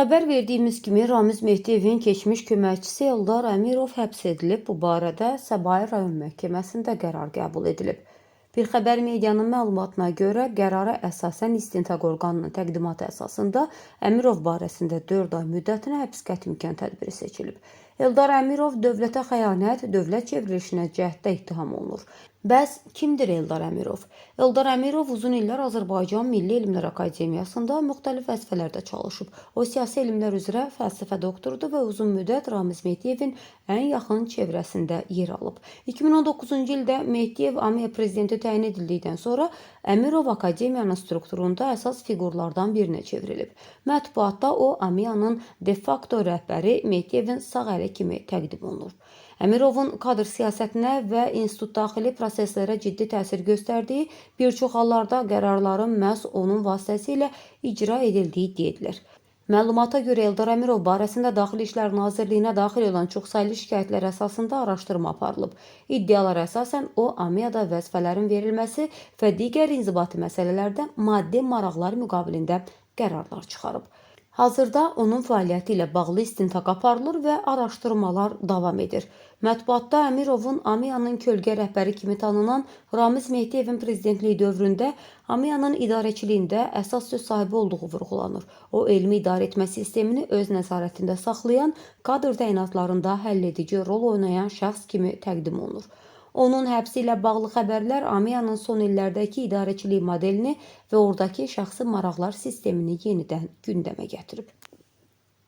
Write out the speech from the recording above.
Xəbər verdiyimiz kimi Ramiz Mehdiyevin keçmiş köməkçisi Eldar Əmirov həbs edilib. Bu barədə Səbail rayon məhkəməsində qərar qəbul edilib. Bir xəbər medianın məlumatına görə qərara əsasən istintaq orqanının təqdimatı əsasında Əmirov barəsində 4 ay müddətinə həbs qəti imkan tədbiri seçilib. Eldar Əmirov dövlətə xəyanət, dövlət çevrilişinə cəhddə ittiham olunur. Bəs kimdir Eldar Əmirov? Eldar Əmirov uzun illər Azərbaycan Milli Elmlər Akademiyasında müxtəlif vəzifələrdə çalışıb. O siyasi elmlər üzrə fəlsəfə doktorudur və uzun müddət Ramiz Mehdiyevin ən yaxın çevrəsində yer alıb. 2019-cu ildə Mehdiyev AMİA prezidenti təyin edildikdən sonra Əmirov akademiyanın strukturunda əsas fiqurlardan birinə çevrilib. Mətbuatda o AMİA-nın de facto rəhbəri Mehdiyevin sağ əli kimi təqdim olunur. Əmirovun kadr siyasətinə və institut daxili proseslərə ciddi təsir göstərdiyi, bir çox hallarda qərarların məhz onun vasitəsilə icra edildiyi deyilir. Məlumata görə Eldar Əmirov barəsində Daxili İşlər Nazirliyinə daxil olan çoxsaylı şikayətlər əsasında araşdırma aparılıb. İddialara əsasən o AMİA-da vəzifələrin verilməsi və digər inzibati məsələlərdə maddi maraqlar müqabilində qərarlar çıxarıb. Hazırda onun fəaliyyəti ilə bağlı istintaq aparılır və araşdırmalar davam edir. Mətbuatda Əmirovun AMİA-nın kölgə rəhbəri kimi tanınan Ramiz Mehdiyevin prezidentliyi dövründə AMİA-nın idarəçiliyində əsas söz sahibi olduğu vurğulanır. O, elmi idarəetmə sistemini öz nəzarətində saxlayan, kadr təyinatlarında həlledici rol oynayan şəxs kimi təqdim olunur. Onun həbsi ilə bağlı xəbərlər AMİA-nın son illərdəki idarəçilik modelini və ordakı şəxsi maraqlar sistemini yenidən gündəmə gətirib.